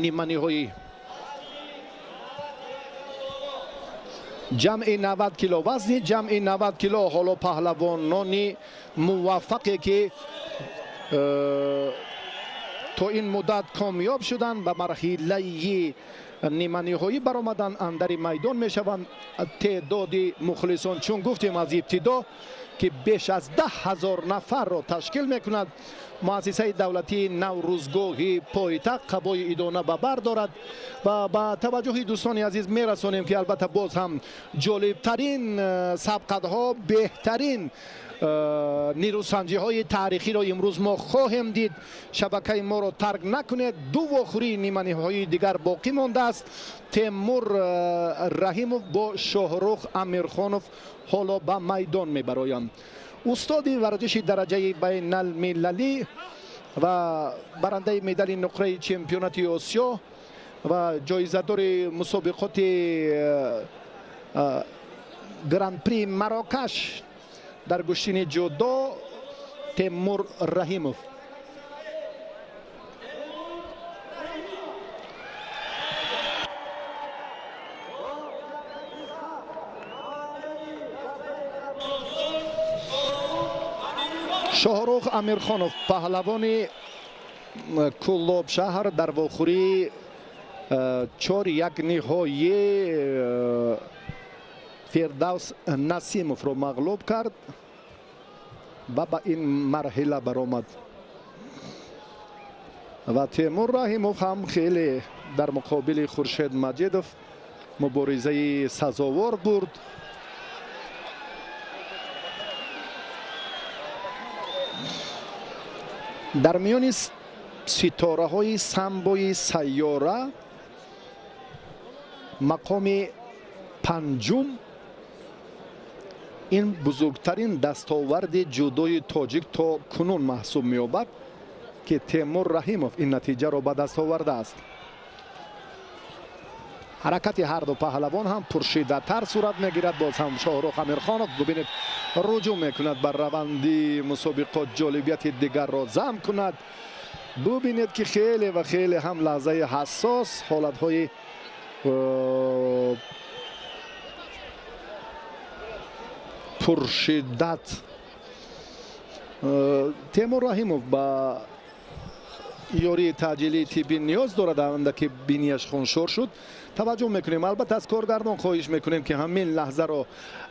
Ниманиҳоӣ ҷамъи 90 кило, вазни ҷамъи 90 кило. Ҳоло паҳлавонони муваффақе ки то ин муддат комёб шуданд, ба марҳилаи ниманиҳоӣ баромаданд, андари майдон мешаванд. Теъдоди мухлисон, чун гуфтем аз ибтидо, ки беш аз 10 000 нафарро ташкил мекунад. Муассисаи давлатии Наврӯзгоҳи пойтахт қабои идона ба бар дорад. Ва ба таваҷҷӯҳи дӯстони азиз мерасонем, ки албатта боз ҳам ҷолибтарин сабқатҳо, беҳтарин нерӯсанҷиҳои таърихиро имрӯз мо хоҳем дид. Шабакаи моро тарк накунед. Ду вохӯрии ниманиҳоии дигар боқӣ мондааст. Темур Раҳимов бо Шоҳрух Амирхонов ҳоло ба майдон мебароянд. Устоди варзиши дараҷаи байналмилалӣ ва барандаи медали нуқраи чемпионати Осиё ва ҷоизадори мусобиқоти Гран-при Марокаш дар гӯштини ҷудо Темур Раҳимов. Шоҳрух Амирхонов, паҳлавони Кӯлоб шаҳр, дар вохӯрии чор як ниҳоӣ Фирдавс Насимовро мағлуб кард ва ба ин марҳила баромад. Ва Темур Раҳимов ҳам хеле дар муқобили Хуршед Маҷидов муборизаи сазовор бурд. Дар миёни ситораҳои самбои сайёра мақоми панҷум ин бузургтарин дастоварди ҷудои тоҷик то кунун маҳсуб меёбад, ки Темур Раҳимов ин натиҷаро ба даст овардааст. Ҳаракати ҳарду паҳлавон ҳам пуршиддаттар сурат мегирад. Боз ҳам Шоҳрух Амирхонов, бубинед, руҷӯъ мекунад бар раванди мусобиқот, ҷолибияти дигарро зам кунад. Бубинед, ки хеле ва хеле ҳам лаҳзаи ҳассос, ҳолатҳои пуршиддат. Темур Раҳимов ба ёрии таъҷилии тиббӣ ниёз дорад, андаке бинияш хуншор шуд. Таваҷҷӯҳ мекунем, албатта аз коргардон хоҳиш мекунем, ки ҳамин лаҳзаро,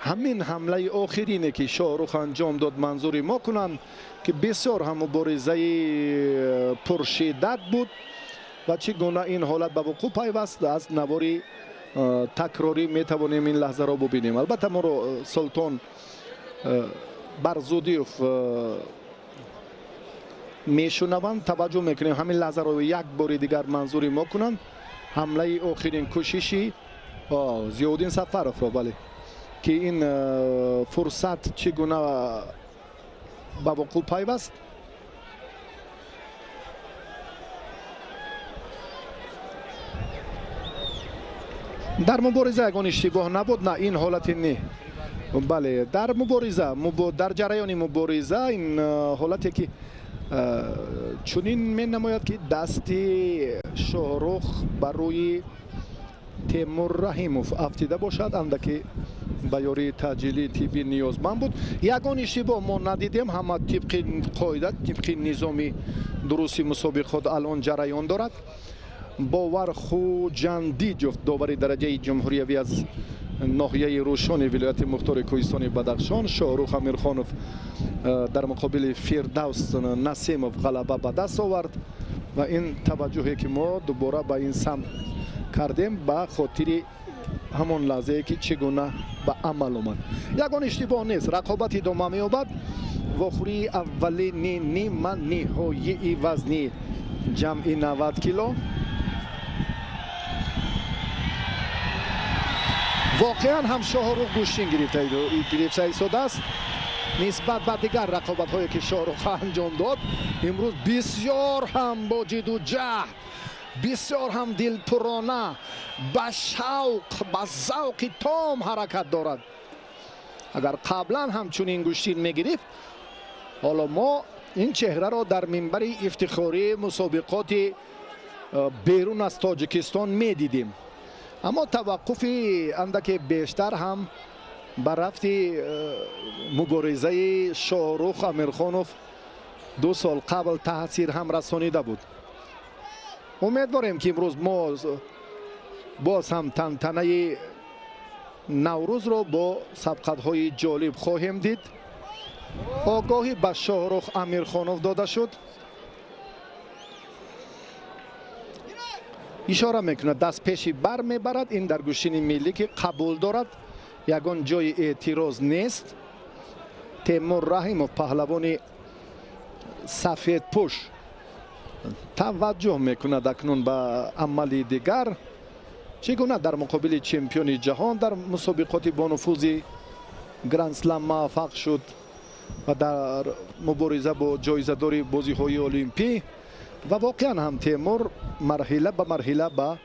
ҳамин ҳамлаи охирине ки Шоҳрух анҷом дод, манзури мо кунанд, ки бисёр ҳам муборизаи пуршиддат буд ва чӣ гуна ин ҳолат ба вуқӯъ пайваст, аз навори такрорӣ метавонем ин лаҳзаро бубинем. Албатта моро Султон Барзудиев мешунаванд. Таваҷҷӯҳ мекунем, ҳамин лаҳзаро як бори дигар манзури мо кунанд. Ҳамлаи охирин кӯшиши Зиёуддин Сафаровро, бале, ки ин фурсат чӣ гуна ба вуқӯъ пайваст. Дар мубориза ягон иштибоҳ набуд, на ин ҳолати не, бале, дар мубориза, дар ҷараёни мубориза ин ҳолате ки чунин менамояд, ки дасти Шоҳрух бар рӯи Темур Раҳимов афтида бошад, андаке ба ёрии таъҷилии тиббӣ ниёзманд буд. Ягон иштибоҳ мо надидем, ҳама тибқи қоида, тибқи низоми дурусти мусобиқот алон ҷараён дорад. Бовар Хуҷандиҷов, довари дараҷаи ҷумҳуриявӣ аз ноҳияи Рӯшони вилояти мухтори кӯҳистони Бадахшон. Шоҳрух Амирхонов дар муқобили Фирдавс Насимов ғалаба ба даст овард ва ин таваҷҷӯҳе ки мо дубора ба ин самт кардем, ба хотири ҳамон лаҳзае ки чӣ гуна ба амал омад. Ягон иштибоҳ нест, рақобат идома меёбад. Вохӯрии аввалини нима ниҳоии вазни ҷамъи 90 кило. Воқеан ҳам Шоҳрух гӯштин гирифта истодааст. Нисбат ба дигар рақобатҳое ки Шоҳрух анҷом дод, имрӯз бисёр ҳам бо ҷидду ҷаҳд, бисёр ҳам дилпурона, ба шавқ, ба завқи том ҳаракат дорад. Агар қаблан ҳам чунин гӯштин мегирифт, ҳоло мо ин чеҳраро дар минбари ифтихории мусобиқоти Берун аз Тоҷикистон медидем, аммо таваққуфи андаке бештар ҳам ба рафти муборизаи Шоҳрух Амирхонов 2 сол қабл таъсир ҳам расонида буд. Умедворем, ки имрӯз мо боз ҳам тантанаи Наврӯзро бо сабқатҳои ҷолиб хоҳем дид. Огоҳӣ ба Шоҳрух Амирхонов дода шуд. Ишора мекунад, даст пеши бар мебарад. Ин дар гӯштини миллӣ, ки қабул дорад, ягон ҷои эътироз нест. Темур Раҳимов, паҳлавони сафедпӯш, таваҷҷӯҳ мекунад акнун ба амали дигар. Чӣ гуна дар муқобили чемпиони ҷаҳон дар мусобиқоти бонуфузи Гранд-слам муваффақ шуд ва дар мубориза бо ҷоизадори бозиҳои олимпӣ. Ва воқеан ҳам Темур марҳила ба марҳила ба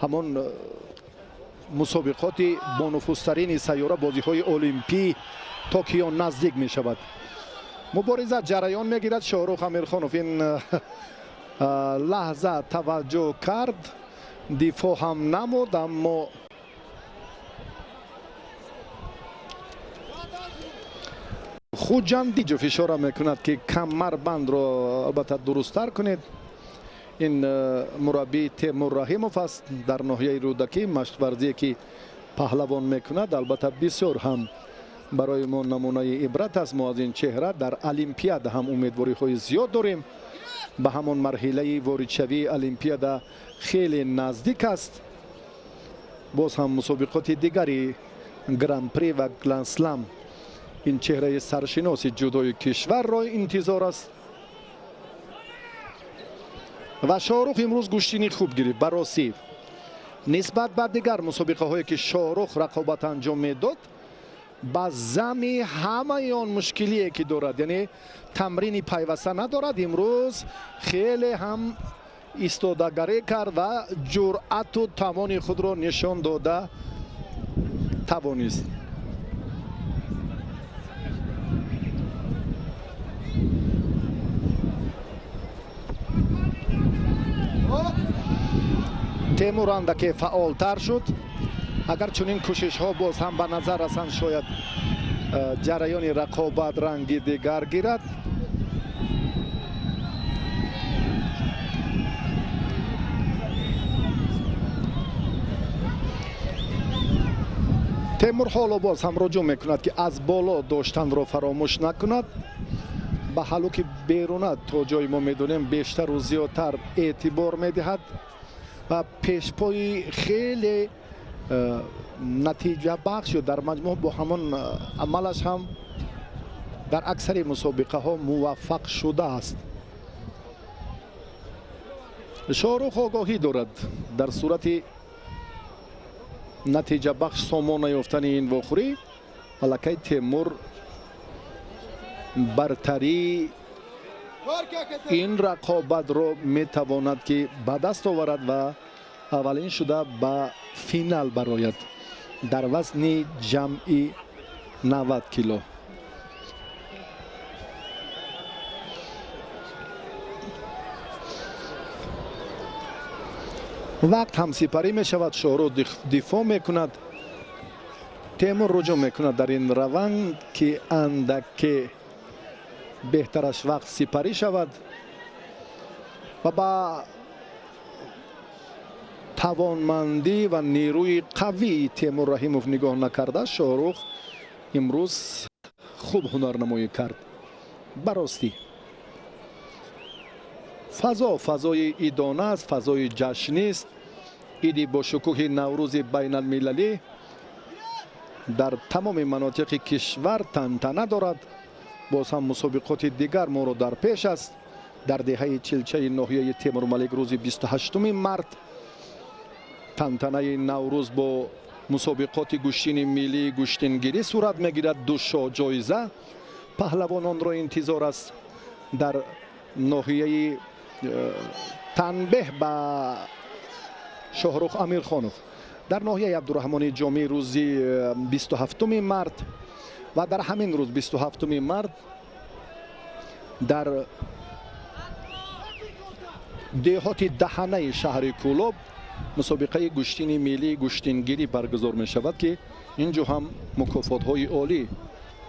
ҳамон мусобиқоти бонуфузтарини сайёра, бозиҳои олимпӣ Токио наздик мешавад. Мубориза ҷараён мегирад. Шоҳрух Амирхонов ин лаҳза таваҷҷӯҳ кард, дифоъ ҳам намуд, аммо Хуҷандиҷов ишора мекунад, ки камарбандро албатта дурусттар кунед. Ин мураббии Темур Раҳимов аст дар ноҳияи Рӯдакӣ, машқварзие ки паҳлавон мекунад, албатта бисёр ҳам барои мо намунаи ибрат аст. Мо аз ин чеҳра дар олимпиада ҳам умедвориҳои зиёд дорем. Ба ҳамон марҳилаи воридшавии олимпиада хеле наздик аст. Боз ҳам мусобиқоти дигари Гран-при ва Гранд-слам ин чеҳраи саршиноси ҷудои кишварро интизор аст. Ва Шоҳрух имрӯз гӯштини хуб гирифт. Ба ростӣ, нисбат ба дигар мусобиқаҳое ки Шоҳрух рақобат анҷом медод, ба зами ҳамаи он мушкилие ки дорад, яъне тамрини пайваста надорад, имрӯз хеле ҳам истодагарӣ кард ва ҷуръату тавони худро нишон дода тавонист. Темур андаке фаъолтар шуд. Агар чунин кӯшишҳо боз ҳам ба назар расанд, шояд ҷараёни рақобат ранги дигар гирад. Темур ҳоло боз ҳам руҷӯъ мекунад, ки аз боло доштанро фаромӯш накунад. Ба ҳалуки беруна то ҷои мо медонем бештару зиёдтар эътибор медиҳад ва пешпои хеле натиҷабахш ё дар маҷмӯъ бо ҳамон амалаш ҳам дар аксари мусобиқаҳо муваффақ шудааст. Шоҳрух огоҳӣ дорад, дар сурати натиҷабахш сомон наёфтани ин вохӯрӣ, аллакай Темур бартарии ин рақобатро метавонад ки ба даст оварад ва аввалин шуда ба финал барояд дар вазни ҷамъи 90 кило. Вақт ҳам сипарӣ мешавад. Шоҳрух дифоъ мекунад. Темур руҷӯъ мекунад дар ин раванд, ки андаке беҳтараш вақт сипарӣ шавад ва ба тавонмандӣ ва нерӯи қавии Темур Раҳимов нигоҳ накарда, Шоҳрух имрӯз хуб ҳунарнамоӣ кард. Ба ростӣ, фазо фазои идона аст, фазои ҷашнист. Иди бошукӯҳи Наврӯзи байналмилалӣ дар тамоми манотиқи кишвар тантана дорад. Боз ҳам мусобиқоти дигар моро дар пеш аст. Дар деҳаи Чилчаи ноҳияи Темурмалик рӯзи 28 март тантанаи Наврӯз бо мусобиқоти гӯштини миллии гӯштингирӣ сурат мегирад. 2 шоҳ-ҷоиза паҳлавононро интизор аст. Дар ноҳияи Танбеҳ ба Шоҳрух Амирхонов, дар ноҳияи Абдураҳмони Ҷомӣ рӯзи 27 март ва дар ҳамин рӯз 27 март дар Деҳоти Даҳанаи шаҳри Кӯлоб мусобиқаи гӯштини миллии гӯштингирӣ баргузор мешавад, ки инҷо ҳам мукофотҳои олӣ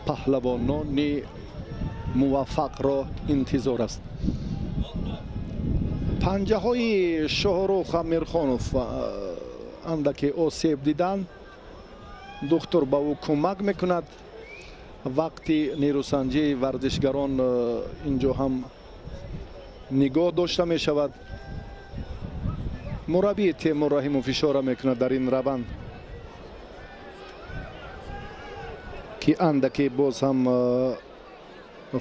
паҳлавонони муваффақро интизор аст. Панҷаҳои Шоҳрух Амирхонов андаке осеб диданд. Духтур ба ӯ кӯмак мекунад. Вақти нерӯсанҷии варзишгарон инҷо ҳам нигоҳ дошта мешавад. Мураббии Темур Раҳимов ишора мекунад дар ин раванд, ки андаке боз ҳам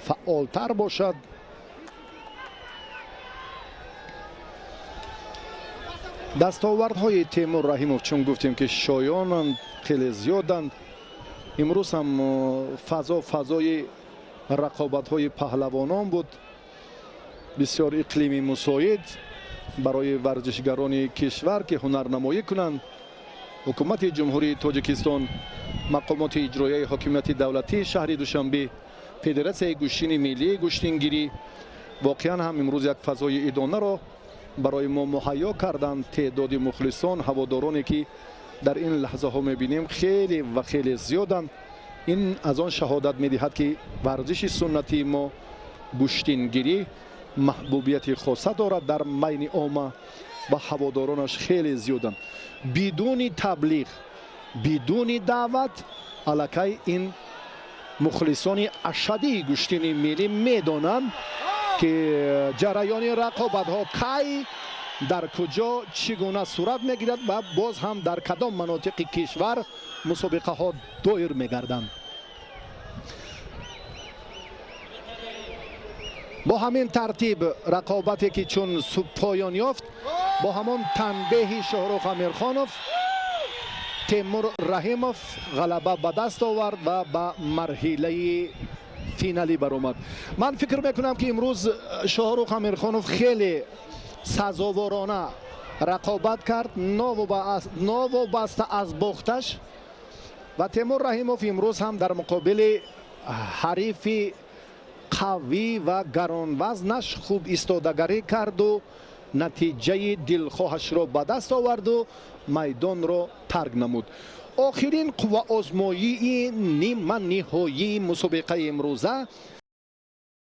фаъолтар бошад. Дастовардҳои Темур Раҳимов, чун гуфтем, ки шоёнанд, хеле зиёданд. Имрӯз ҳам фазо фазои рақобатҳои паҳлавонон буд. Бисёр иқлими мусоид барои варзишгарони кишвар, ки ҳунарнамоӣ кунанд. Ҳукумати Ҷумҳурии Тоҷикистон, мақомоти иҷроияи ҳокимияти давлатии шаҳри Душанбе, Федератсияи гӯштини миллии гӯштингирӣ воқеан ҳам имрӯз як фазои идонаро барои мо муҳайё карданд. Теъдоди мухлисон, ҳаводороне, ки дар ин лаҳзаҳо мебинем, хеле ва хеле зиёданд. Ин аз он шаҳодат медиҳад, ки варзиши суннатии мо гӯштингирӣ маҳбубияти хоса дорад дар майни омма ва ҳаводоронаш хеле зиёданд. Бидуни таблиғ, бидуни даъват аллакай ин мухлисони ашадии гӯштини миллӣ медонанд, ки ҷараёни рақобатҳо кай, дар куҷо, чӣ гуна сурат мегирад ва боз ҳам дар кадом манотиқи кишвар мусобиқаҳо доир мегарданд. Бо ҳамин тартиб рақобате, ки чун поён ёфт, бо ҳамон танбеҳи Шоҳрух Амирхонов Темур Раҳимов ғалаба ба даст овард ва ба марҳилаи финалӣ баромад. Ман фикр мекунам, ки имрӯз Шоҳрух Амирхонов хеле сазоворона рақобат кард, новобаста аз бохташ, ва Темур Раҳимов имрӯз ҳам дар муқобили ҳарифи қавӣ ва гаронвазнаш хуб истодагарӣ карду натиҷаи дилхоҳашро ба даст оварду майдонро тарк намуд. Охирин қувваозмоии ниманиҳоии мусобиқаи имрӯза